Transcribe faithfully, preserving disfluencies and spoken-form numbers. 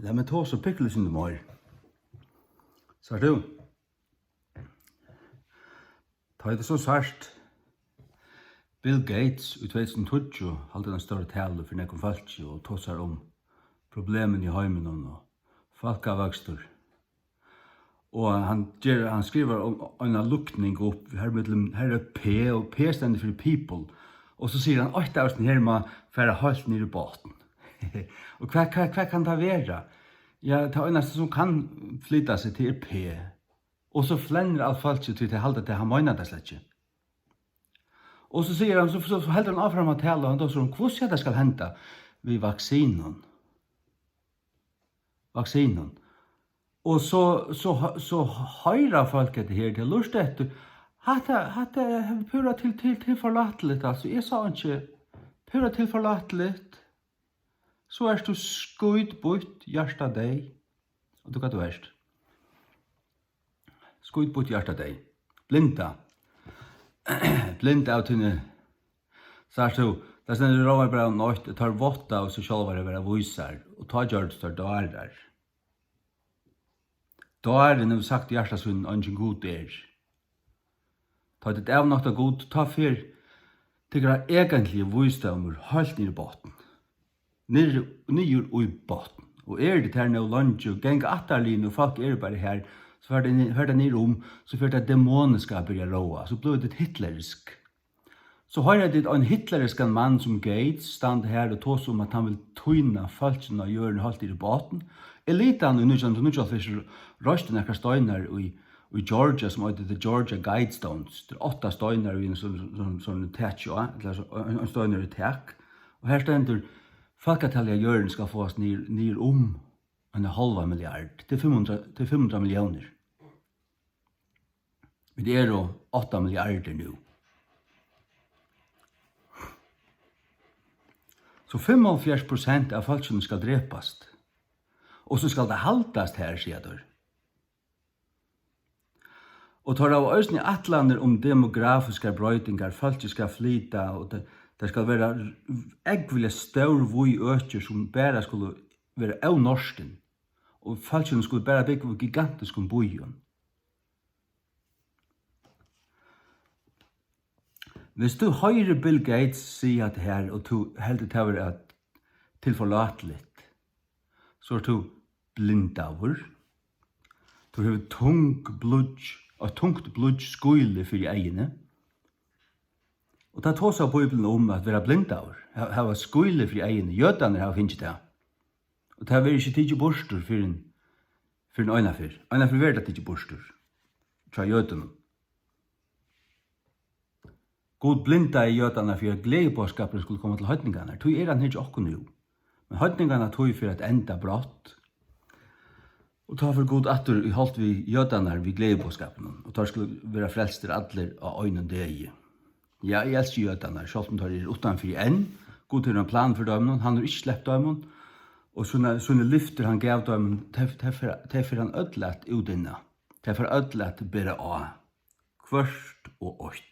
Lat meg tosa eitt sindur meir. Sært tú? Tá er tað so sært. Bill Gates í tvey túsund og tíggju heldur eina stóra talu fyri nógvum fólki og tosar um problemini í heiminum og fólkavøkstur. Og hann ger, hann skrivar um eina líkning upp, har millum, har er P, og P stendur fyri people. Og so sigur hann, eitt av hesum her má fara heilt niður í botn. Og hvat, hvat, hvat kann tað vera? Ja, tað einasta sum kann flyta seg, tað er P. Og so flennir alt fólkið, tí tey halda, at hann meinar tað slett ikki. Og so sigur hann, so, so, so heldur hann áfram at tala, og hann tosar um, hvussu hetta skal henda við vaksinum. Vaksinum. Og so, so, so hoyra fólk hetta her, tey lurta eftir. Hatta, hatta er púra til, til, til forlátiligt, altso. Eg sá ikki, púra til forlátiligt. So ert tú skítbýtt, hjarta deyð. Og tú, hvat tú ert. Skítbýtt, hjarta deyð. Blinda. Blind av tíni. Sært tú, tað stendur í Rómarbrævinum eitt, at teir váttaðu seg sjálvar at vera vísar, og tá gjørdust teir dárar. Dárin hevur sagt í hjarta sínum, eingin Gud er. Tá tit avnokta Gud, tá fer tykkara eigentligi vísdómur heilt niður í botn. Niður, niður í botn. Og eru tit har nóg leingi og ganga ættarliðini, og fólk eru bara har, so fer tað ni-, fer tað niður um, so fer tað demoniska at byrja at ráða, so blívur tað hitlerisk. So hoyra tit ein hitleriskan mann sum Gates standa har og tosa um, at hann vil týna fólkini á jørðini heilt niður í botn. Elitan í nítjan hundrað og níggjuoghálvfjerðs reisti nakrar steinar í, í Georgia, sum eitur The Georgia Guidestones. Tað eru átta steinar við einum so-, so-, so-, taki á, ella so-, ein, ein steinur í tak. Og har stendur, fólkatalið á jørðini skal fáast niður, niður um eina hálva milliard. Tað er fimm hundrað, tað er fimm hundrað milliónir. Vit eru átta milliardir nú. So fimmoghálvfjerðs prosent av fólkinum skal drepast. Og so skal tað haldast har, siga teir. Og teir hava eisini ætlanir um demografiskar broytingar, fólkið skal flyta, og tað, tað skal vera ógvuliga stór, víð øki, sum bara skulu vera ónortin, og fólkini skulu bara búgva í gigantiskum býum. Viss tú hoyrir Bill Gates siga hatta her, og tú heldur tað vera til forlátiligt, so ert tú blindaður. Tú hevur tung blýggj, eitt tungt blýggj skýli fyri eyguni. Og tað tosar Bíblian um, at vera blindaður, ha-, hava skýli fyri eyguni. Jødarnir hava fingið tað. Og tað verður ikki tikið burtur fyrr enn, fyrr enn einaferð. Einaferð verður tað tikið burtur hjá jødunum. Gud blindaði jødarnar fyri, at gleðiboðskapurin skuldi koma til heidningarnar. Tí er hann her hjá okkum nú. Men heidningarnar, tí fer at enda brátt. Og tá fer Gud aftur í holt við jødarnar við gleðiboðskapinum, og teir skulu vera frelstir allir á einum degi. Ja, eg elski jødarnar, sjálvt um teir eru uttanfyri enn. Gud hevur ein plan fyri teimum, hann hevur ikki slept teimum. Og sína, síni lyftir, hann gav teimum, tey, tey fer, tey fer hann øll at útinna. Tey fer øll at bera á. Hvørt og eitt.